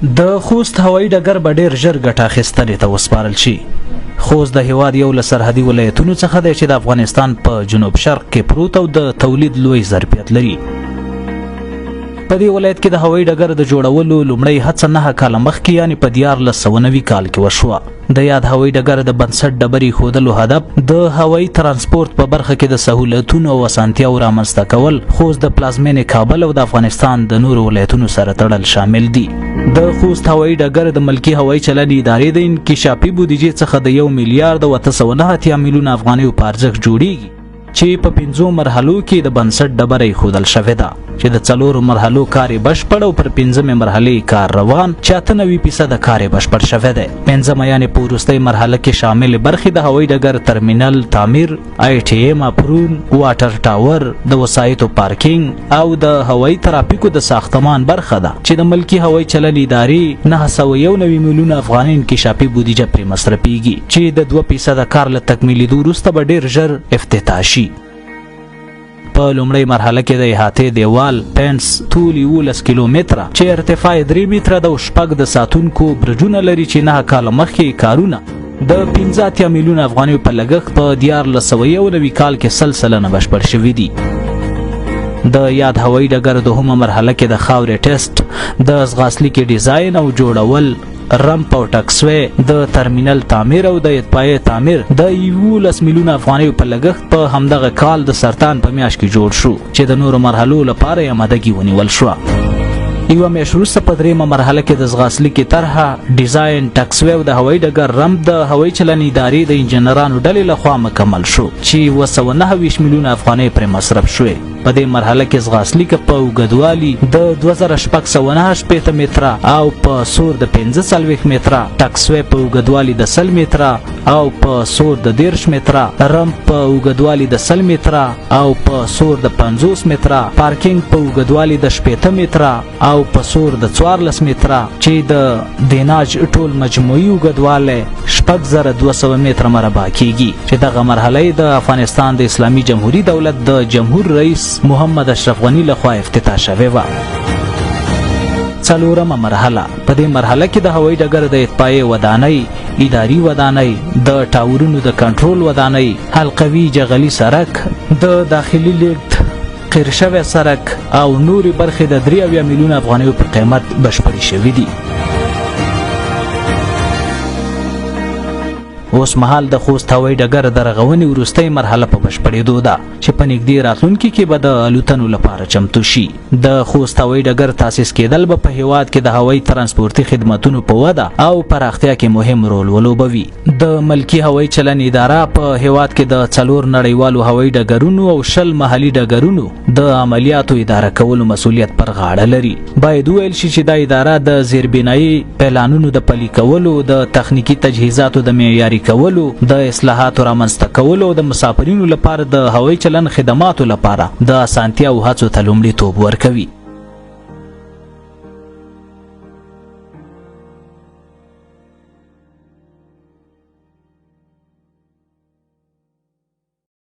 د خوست هوایي ډګر به ډېر ژر ګټه اخیستنې ته وسپارل شي. خوست د هیواد یو له سرحدي ولایتونو څخه دی چې د افغانستان په جنوب شرق کې پروت او د تولید لوی ظرفیت لري. په دې ولایت کې د هوایي ډګر د جوړولو لومړۍ هڅه 9 کاله مخکې، یعنې په 1390 کال کې وشوه. د یاد هوایي ډګر د بنسټ ډبرې ښودلو هدف د هوایي ترانسپورت په برخه کې د سهولتونو او اسانتیاو رامنځته کول، خوست د پلازمېنې کابل او د افغانستان د نورو ولایتونو سره تړل شامل دي. د خوست هوایي ډګر د ملکي هوایي چلند ادارې د انکشافي بودیجې څخه د 1 میلیارډ او 889 میلیونه افغانیو په ارزښت جوړیږي چې په پنځو مرحلو کې د بنسټ ډبره ایښودل شوې ده، چې د څلورو مرحلو کار یې بشپړ او پر پنځمې مرحلې کار روان چې 98% کار یې بشپړ شوی دی. پنځمه، یعنې په وروستۍ مرحله کې شاملې برخې د هوایي ډګر ترمینل تعمیر، آی ټي ایم اپرون، واټر ټاور، د وسایطو پارکینګ او د هوایي ترافیکو د ساختمان برخه ده چې د ملکي هوایي چلند ادارې 991 میلیونه افغانۍ انکشافي بودیجه پرې مصرفیږي چې د 2% کار له تکمیلېدو وروسته به ډېر ژر افتتاح شي. په لومړۍ مرحله کې د احاطې دیوال فینس طول 11 کیلومتره چې ارتفاع یې 3 متره ده او شپږ د ساتونکو برجونه لري چې 9 کاله مخکې کارونه د 85 میلیونه افغانیو په لګښت په 1391 کال کې 100% بشپړ شوي دي. د یاد هوایي ډګر دوهمه مرحله کې د خاورې ټیسټ، د ځغاستلیکې ډیزاین او جوړول، رمپ او ټکسوی، د ترمینل تعمیر او د اطفایې تعمیر د 11 میلیونه افغانیو په لګښت په همدغه کال د سرطان په میاشت کې جوړ شو چې د نورو مرحلو لپاره یې آمادګي ونیول شوه. یوه میاشت وروسته په درېیمه مرحله کې د ځغاستلیکې طرحه، ډیزاین، ټکسوی او د هوایي ډګر رمپ د هوایي چلند ادارې د انجنیرانو ډلې لخوا مکمل شو چې 729 میلیونه افغانۍ پرې مصرف شوې. په دې مرحله کې ځغاستلیکه په اوږدوالي د 2669 متره او په سور د 45 متره، ټکسوی په اوږدوالي د 100 متره او په سور د 30 متره، رمپ په اوږدوالي د 100 متره او په سور د 50 متره، پارکینګ په اوږدوالي د 60 متره او په سور د 14 متره چې د دیناج ټول مجموعي اوږدوالی 6200 متره مربع کیږي چې دغه مرحله د افغانستان د اسلامي جمهوري دولت د جمهور رئیس محمد اشرف غني لخوا افتتاح شوې وه. څلورمه مرحله: په دې مرحله کې د هوایي ډګر د اطفایې ودانۍ، اداري ودانۍ، د ټاورونو د کنټرول ودانۍ، حلقوي جغلي سرک، د داخلي لیږد قیر شوی سرک او نورې برخې د 73 میلیونه افغانیو په قیمت بشپړې شوې دي. اوس مهال د خوست هوایي ډګر د رغونې وروستۍ مرحله په بشپړېدو ده چې په نږدې راتلونکي کې به د الوتنو لپاره چمتو شي. د خوست هوایي ډګر تاسیس کېدل به په هیواد کې د هوایي ترانسپورتي خدمتونو په وده او پراختیا کې مهم رول ولوبوي. د ملکي هوایي چلند اداره په هیواد کې د څلور نړیوالو هوایي ډګرونو او 20 محلي ډګرونو د عملیاتو اداره کولو مسولیت پر غاړه لري. باید وویل شي چې دا اداره د زیربنایي پلانونو د پلي کولو، د تخنیکي تجهیزاتو د معیاري کولو، د اصلاحاتو رامنځته کولو او د مسافرینو لپاره د هوایي چلند خدماتو لپاره د اسانتیاو هڅو ته لومړیتوب ورکوي.